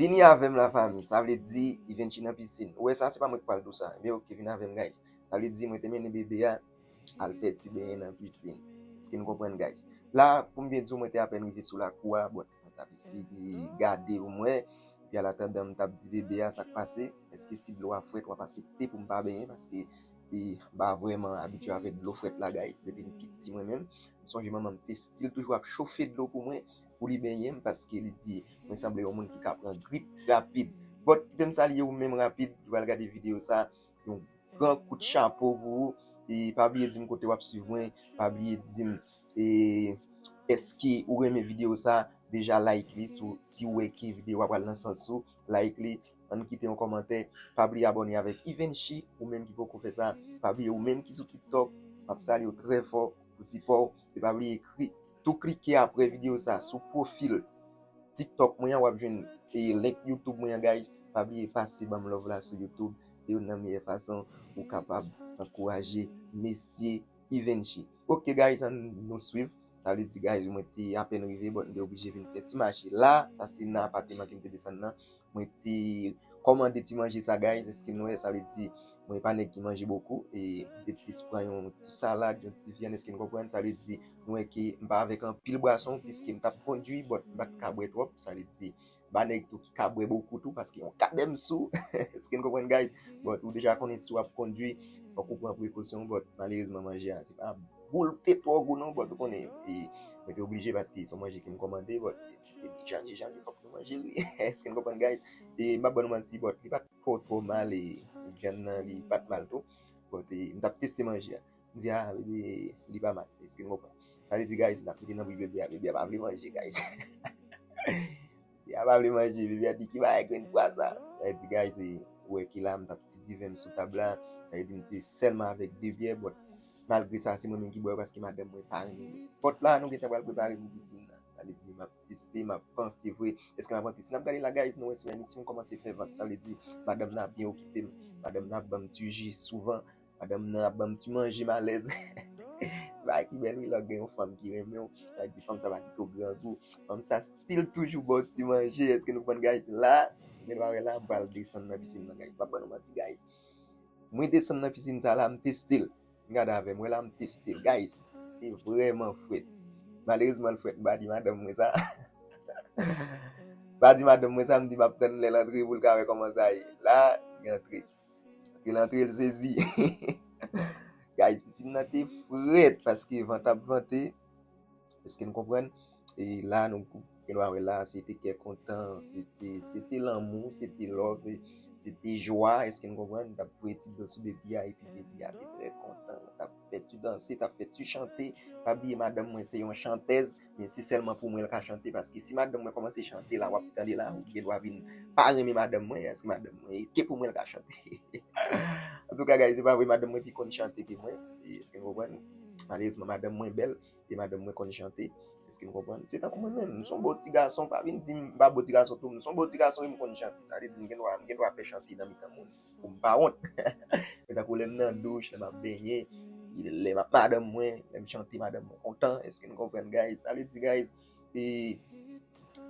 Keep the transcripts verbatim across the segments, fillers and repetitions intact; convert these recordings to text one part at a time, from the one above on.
Vini avè m, lafanmi. Sa vle di, Ivenchi nan pisin. Ou wè sa, se pa mwen ki pral di w sa. Ebyen, oke, vin avè m, guys. Sa vle di, mwen te mennen bebe a al fè ti benyen nan pisin. Èske n konprann, guys? La, pou m byen di w, mwen te apèn rive sou lakou a. Bon, mwen t ap eseye gade pou m wè. Epi, alatandan, m t ap di bebe a sa k pase. Èske si dlo a frèt, w ap aksepte pou m pa benyen? Paske, e, m pa vrèman abitye avèk dlo frèt la, guys. Depi m piti, mwen menm, m sonje manman m te still toujou ap chofe dlo pou mwen, pou li benyen m, paske li di mwen sanble yon moun ki ka pran grip rapid. But, kite m salye ou menm rapid ki pral gade videyo sa. Yon gran kout chapo pou ou. E pa bliye di m kote w ap swiv mwen. Pa bliye di m, e, èske ou renmen videyo sa? Deja like li si w, si w wè ke videyo a pral nan sans ou. Like li. Ann kite yon kòmantè. Pa bliye abòne avèk Ivenchi, ou menm ki poko fè sa. Pa bliye ou menm ki sou TikTok. M ap salye w trè fò pou sipò w. E pa bliye kri, tou klike apre videyo sa sou pwofil TikTok mwen an, w ap jwenn, e, link YouTube mwen an, guys. Pa bliye pase ban m love la sou YouTube. Se youn nan meyè fason ou kapab ankouraje mesye Ivenchi. Oke, guys, ann nou swiv. Sa vle di, guys, mwen te apèn rive, but m te oblije vin fè ti mache la. Sa se nan apateman ke m te desann nan. Mwen te kòmande ti manje sa, guys. Èske nou wè? Sa vle di, mwen pa nèg ki manje bokou. E m te plis pran yon ti salad, yon ti vyann. Èske n konprann? Sa vle di, nou wè ke m pa avèk anpil bwason, piske m t ap kondui, but m pa t ka bwè twòp. Sa vle di, m pa nèg tou ki ka bwè bokou tou, paske yon kadè m sou. Èske n konprann, guys? But ou deja konnen si w ap kondui, fòk ou pran prekosyon, but malerezman, manje a, se pa boule te twò gou non, but ou konnen, e, mwen te oblije paske se yon manje ke m kòmande, but e, e, chanje, chanje, fòk nou manje l, wi. Èske n konprann, guys? E, m pa ban nou manti, but li pa t twò, twò mal, e, vyann nan, li pa t mal tou. But e, m t ap teste manje a. M di, a, bebe, li pa mal. Èske n konprann? Sa vle di, guys, n ap mete nan bouch bebe a, bebe a pa vle manje, guys. Bebe a pa vle manje, bebe a di ki bagay grenn pwa sa. Sa vle di, guys, e, ou wè ki la, m t ap ti diven m sou tab la. Sa vle di, m te sèlman avèk de byè, but malgre sa, se mwen menm ki bwè yo paske madanm mwen pa renmen. But la, nou gentan pral prepare pou pisin nan. Sa vle di, m ap teste, m ap panse vre. Èske m ap rantre? Si n ap gade la, guys, nou wè semèn isi, m kòmanse fè vant. Sa vle di, madanm nan ap byen okipe m. Madanm nan ap ban m ti ji souvan. Madanm nan ap ban m ti manje m alèz. Bagay ki bèl, wi, lè w gen yon fanm ki renmen w. Sa vle di, fanm sa pa kite w grangou. Fanm sa still toujou ba w ti manje. Èske nou konprann, guys? La, gen dwa wè la, m pral desann nan pisin nan, guys. M pa ban nou manti, guys. Mwen desann nan pisin sa la, m teste l. Gade avè m, wè la, m teste l, guys. Li vrèman frèt. Malerezman, l frèt, m pa di madanm mwen sa. M pa di madanm mwen sa, m di m ap tann lè l antre pou l ka wè kòman sa ye. La, li antre. Antre l antre, l sezi. Guys, pisin nan te frèt paske van t ap vante. Èske n konprann? E la, nou gen dwa wè la, se te kè kontan, se te, se te lanmou, se te love, se te jwa. Èske n konprann? N t ap voye ti dlo sou bebe a, epi bebe a te trè kontan. T ap fè ti danse, t ap fè ti chante. Pa bliye, madanm mwen se yon chantèz, men se sèlman pou mwen l ka chante, paske si madanm mwen kòmanse chante la, w ap tande la, ou gen dwa vin pa renmen madanm mwen, èske madanm mwen, e ke pou mwen l ka chante. Antouka, guys, se pa vre, madanm mwen pi konn chante ke mwen. E èske n konprann? Malerezman, madanm mwen bèl. E madanm mwen konn chante. Èske n konprann? Se tankou mwen menm, m se yon bo ti gason, pa vin di m m pa bo ti gason tou, m se yon bo ti gason e m konn chante. Sa vle di m gen dwa, m gen dwa fè chante nan mitan moun pou m pa wont. Men tankou lè m nan douch, lè m ap benyen, lè m ap madanm mwen, lè m chante, madanm mwen kontan. Èske n konprann, guys? Sa vle di, guys, e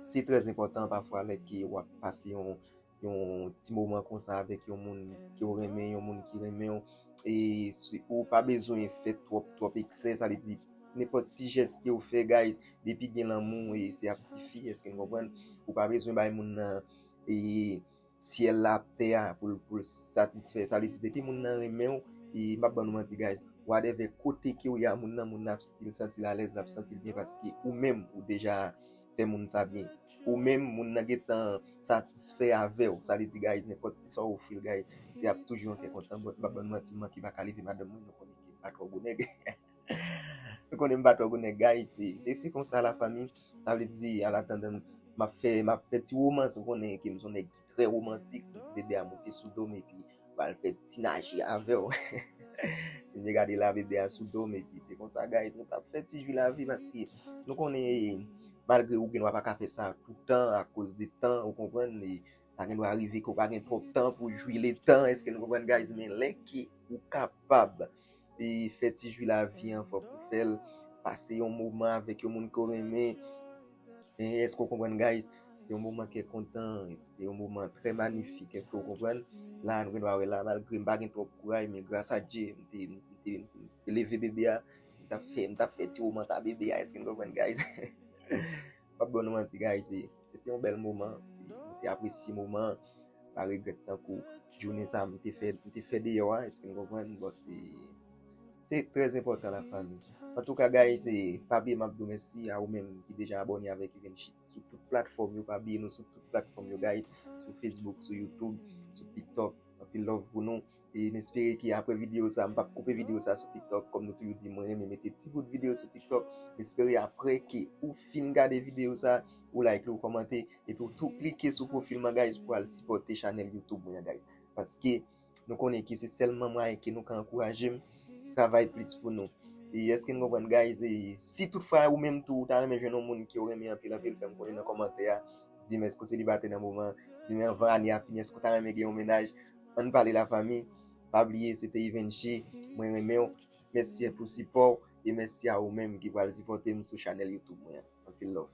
se trè enpòtan pafwa lè ke w ap pase yon yon ti moman konsa avèk yon moun ke w renmen, yon moun ki renmen w. E si, ou pa bezwen fè twòp, twòp eksè, sa vle di, nenpòt ti jès ke w fè, guys, depi gen lanmou, e se ap sifi, èske n konprann? Ou pa bezwen bay moun nan, e, syèl la, tè a, pou l, pou l satisfè. Sa vle di, depi moun nan renmen w, e m p ap ban nou manti, guys, whatever kote ke w ye a moun nan, moun nan ap still santi l alèz, l ap santi l byen, paske ou menm, ou deja fè moun sa byen. Ou menm, moun nan gentan satisfè avè w. Sa vle di, guys, nenpòt ti sa w ofri l, guys, se ap toujou yon kè kontan. But m p ap ban nou manti, m manke pa ka leve madanm mwen, nou konnen ke m pa twò gwo nèg. Nou konnen m pa twò gwo nèg, guys. Se, se te konsa, lafanmi. Sa vle di, an atandan, m ap fè, m ap fè ti womans, ou konnen ke m se yon nèg ki trè womantik. Ti bebe a moute sou do m, epi m al fè ti naje avè w. Si n byen gade la, bebe a sou do m, epi se konsa, guys, nou t ap fè ti jwi lavi, paske nou konnen, malgre ou gen dwa pa ka fè sa tout tan, akoz de tan, ou konprann, e sa gen dwa rive ke w pa gen twòp tan pou jwi le tan, èske nou konprann, guys, men lè ke ou kapab, e fè ti jwi lavi an, fòk ou fè l, pase yon moman avèk yon moun ke w renmen, e èske w konprann, guys? Se yon moman kè kontan, se yon moman trè manifik, èske w konprann? La, nou gen dwa wè la, malgre m pa gen twòp kouraj, men gras a Dye, m te, m te, m te leve bebe a, m t ap fè, m t ap fè ti romans a bebe a, èske n konprann, guys? M p ap ba nou manti, guys, se, se te yon bèl moman, m te apresye moman an, pa regrèt tankou jounen sa a m te fè, m te fè deyò a, èske n konprann? But, e, se trè enpòtan, la fami. Antouka, guys, e, pa bliye m ap di w mèsi a ou menm ki deja abòne avèk Evenchi sou tout platfòm yo. Pa bliye nou sou tout platfòm yo, guys. Sou Facebook, sou YouTube, sou TikTok. Anpil love pou nou. E m espere ke apre videyo sa, m p ap koupe videyo sa sou TikTok. Kòm nou toujou di, mwen renmen mete ti bout videyo sou TikTok. M espere apre ke ou fin gade videyo sa, ou like li, ou kòmante, epi ou tou klike sou pwofil mwen, guys, pou al sipòte chanèl YouTube mwen an, guys. Paske nou konnen ke se sèlman mwayen ke nou ka ankouraje m travay plis pou nou. E èske n konprann, guys? E si toutfwa ou menm tou, ou ta renmen jwenn yon moun ke w renmen anpil, anpil, fè m konnen nan kòmantè a. Di m èske w selibatè nan moman an. Di m anvan ane a fini, èske w ta renmen gen yon mennaj. Ann pale, la fami. Pa bliye, se te Evenchi. Mwen renmen w. Mèsi pou sipò w. E mèsi a ou menm ki pral sipòte m sou chanèl YouTube mwen an. Anpil love.